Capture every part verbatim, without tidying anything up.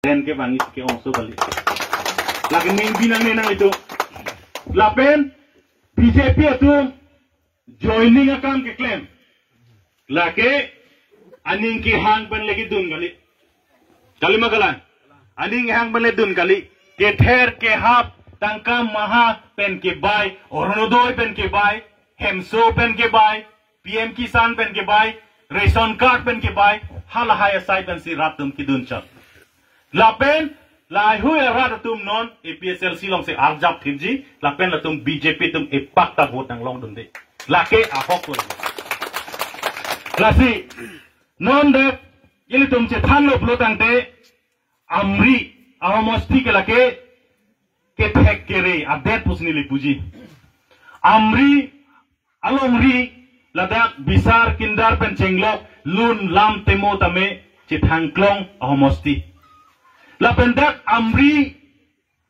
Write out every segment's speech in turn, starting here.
Pen ke bang isi ke-ongso kali. Lake ning binang nenang itu. Lapen B J P atum joining akam keklem. Lake aning kehang pen lagi dun kali. Kali ma kalang. Aning kehang pen lagi dun kali. Kether kehap tangka maha pen kebai, Orunodoi pen kebai, Hemso pen kebai, P M Kisan pen kebai, ration card pen kebai, halahai asai pensi rat atum kedun chot. Lapen lahei arat atum non A P H L C alongsi arjap thipji, lapen latum B J P atum epak ta vote nanglong dunde. Lake ahok lo. Lasi non dak ilitum chethanlo pulo tangte Amri ahomosti ke lake kethek kere adet pusi neli puji. Amri alongri ladak Bisar, Kindar pen chenglok lun lam temo tame chethangklong ahomosti. Lapen dak Amri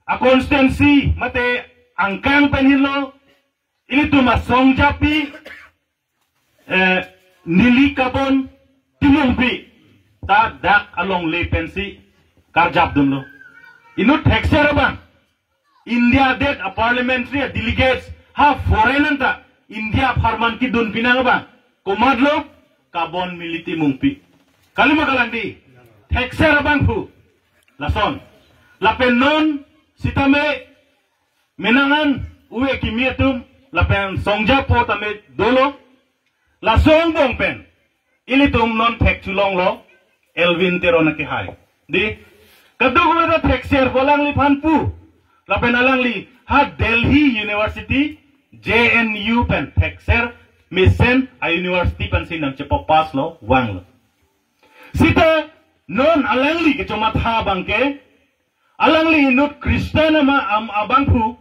a-constituency mate angkang pen helo, ilitum asongjapi, eh, Nili Kabon Timungpi ta dak alongle pensi karjap dunlo. Inut thekser abang India adet a-parliamentary a-delegates ha foreign anta India apharman kedun pinang abang komatlo? Kabon Mili Timungpi. Kali ma kalang di? Thekser abangphu. Lason. Lapen non sitame menangan ove kimi atum lapen songjapo tame dolo. Laso angbong pen ilitum non thek chulonglo Elwin Teron akehai. Di, kadokave ta thekser pu alangliphan pu. Lapen alangli ha Delhi University, J N U pen thekser mesen a-university pensi nangchepo pass lo vanglo. Sita non alangli kechomatha abangke, alangli inut Christian ama am abangphu,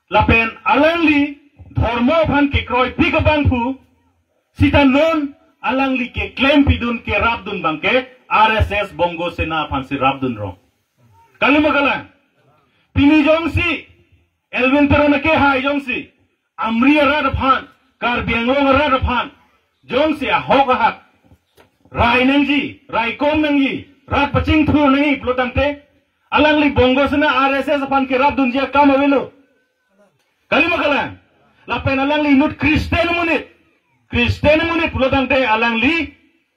lapen alangli dhormo aphan kekroipik abangphu, sita non alangli keklem pidun kerapdun abangke R S S Bongo Sena aphansi rapdun rong. Kali ma kalang? Pini jongsi Elwin Teron akehai jongsi Amri arat aphan, Karbi Anglong arat aphan jongsi ahok ahat rai nangji, raikom nangji, rat pachingthur nangji pulo tangte, alangli Bongo Sena R S S aphan kerapdunji akam avelo. Kali ma kalang? Lapen alangli inut Christian amonit, Christian amonit pulo tangte alangli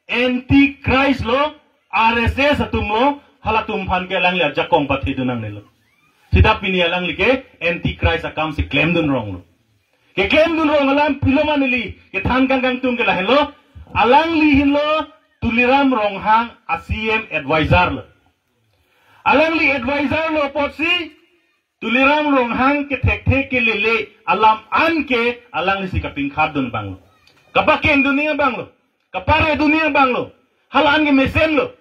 Antichrist lo, R S S atum lo, halatum aphan ke alangli ajakong pathedun nangnelo. Sita pini alangli ke Antichrist akamsi klemdun ronglo. Keklemdun rong alam pilo ma neli kethan kangtung ke lahenlo, alangli hinlo Tuliram Ronghang a-C M advisor lo. Alangli advisor lo apotsi Tuliram Ronghang kethekthe kelele alam anke alanglisi kapingkhatdun abanglo. Kapakengdun ning abanglo. Kaparedun ning abanglo. Hala anke mesenlo.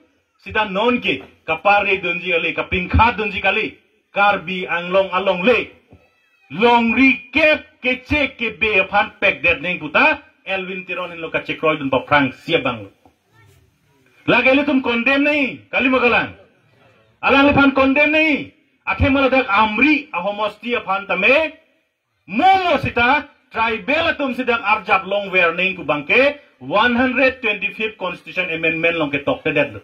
Sita nonke kaparedunji kali, kapingkhatdunji kali. Karbi Anglong alongle longri kep keche kebe aphan pekdet neng puta Elwin Teron hinlo kachekroidun paphrangsi abanglo. Lake ilitum condemn nangji, kali ma kalang? Alangliphan condemn nangji. Athema ladak Amri ahomosti aphan tame momo sita tribal atum si dak arjap longver neng pu abangke one hundred twenty-fifth Constitution Amendment along ketoktedet lo.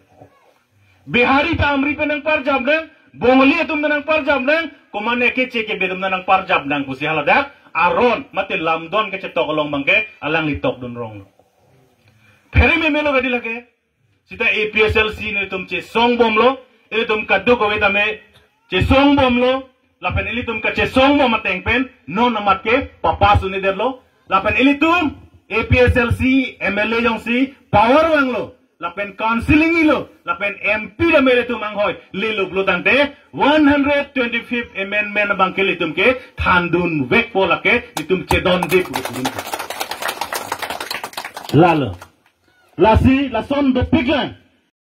Bihari ta Amri pen nangparjap nang, Bongali atum ta nangparjap nang, komane keche kebe atum ta nangparjap nang pusi haladak aron mate lamdon kachetok along abangke alangli tokdun ronglo. Phere memelo kadi lake. Sita A P H L C nelitum chesongbomlo, ilitum kadokave tame chesongbomlo, lapen ilitum kachesongbom ateng pen non amat ke papass un-edetlo, lapen ilitum A P H L C M L A jongsi power vanglo, lapen council ingnilo, lapen M P tame ilitum anghoi lelo pulo tangte one hundred twenty-fifth Amendment abangke ilitum ke thandunvekpo, lake ilitum chedonde pu. Lalo. Lasi lason dopiklang.